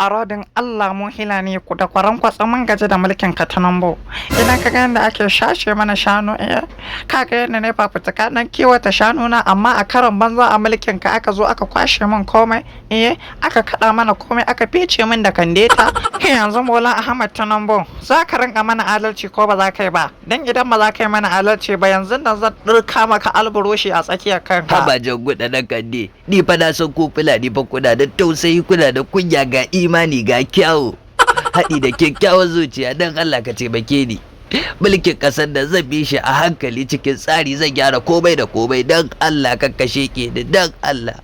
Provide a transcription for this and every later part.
A rodin Allah, mu Hilani ku da kwaran kwatsa mun gaji da mulkin ka, Tinubu. Idan ka ga yadda ake shashe mana shanu, eh, ka ga yadda ne fafutuka dan kiwata shanu na, amma a karon banza a mulkin ka aka zo aka kwashe min komai, eh, aka kada mana komai, aka fice min da kandeta. Yanzu Bola Ahmad Tinubu, za ka rinka mana adalci ko ba za ka yi ba? Dan idan ba za ka yi mana adalci ba, yanzu nan zan ɗirka maka alburushi a tsakiyar kanka. Haba Janguda na Kande, ni fa na san ko Fulani fa kuna da tausayi, kuna da kunya, ga imani, ga kyawu, haɗi da kyakkyawan zuciya. Don Allah ka taimake ni. Mulkin ƙasar da zan bi shi a hankali, cikin tsari, zan gyara komai da komai. Don Allah kan kashe ke ni, don Allah.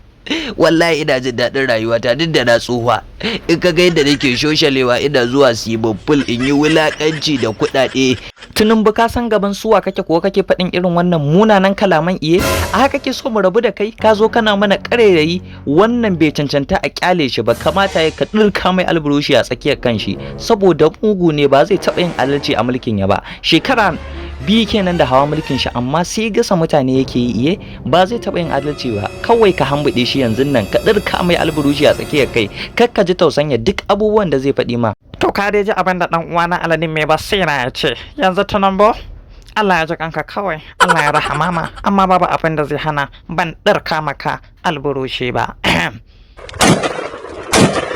Wallahi ina jin daɗin rayuwata duk da na tsufa. In ka ga yadda nake shoshalewa, ina zuwa swimming pool in yi wulaƙanci da kuɗaɗe. Tinubu, ka san gaban suwa kake kuwa kake faɗin irin wannan munanan kalaman? Iye, a haka kake so mu rabu da kai? Ka zo kana mana ƙarairayi. Wannan bai cancanta a kyale shi ba. Kamata ya ka ɗirka mai alburushi a tsakiyar kanshi, saboda mugu ne, ba zai taɓa yin adalci a mulkin ya ba. Shekara 2 kenan da hawa mulkin shi, amma sai gasa mutane yake yi. Iye, ba zai taɓa yin adalci ba. Kawai ka hambuɗe shi yanzu nan, ka ɗirka mai alburushi a tsakiyar kai. Kar ka ji tausanya duk abubuwan da zai faɗi ma. To, ka dai ji abin da ɗan uwana Aladin mai basira ya ce. Yanzu Tinubu, Allah ya ji kanka kawai, Allah ya rahama ma, amma babu abin da zai hana ban ɗirka maka alburushi ba.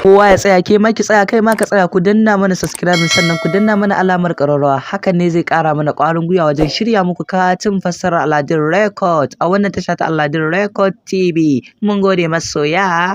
Kowa ya tsaya, ke ma ki tsaya, kai ma ka tsaya. Ku danna mana subscribe, sannan ku danna mana alamar ƙararrawa. Hakan ne zai ƙara mana ƙwarin gwiwa wajen shirya muku katin fassarar Aladin Record a wannan tasha ta Aladin Record TV. Mun gode, masoya.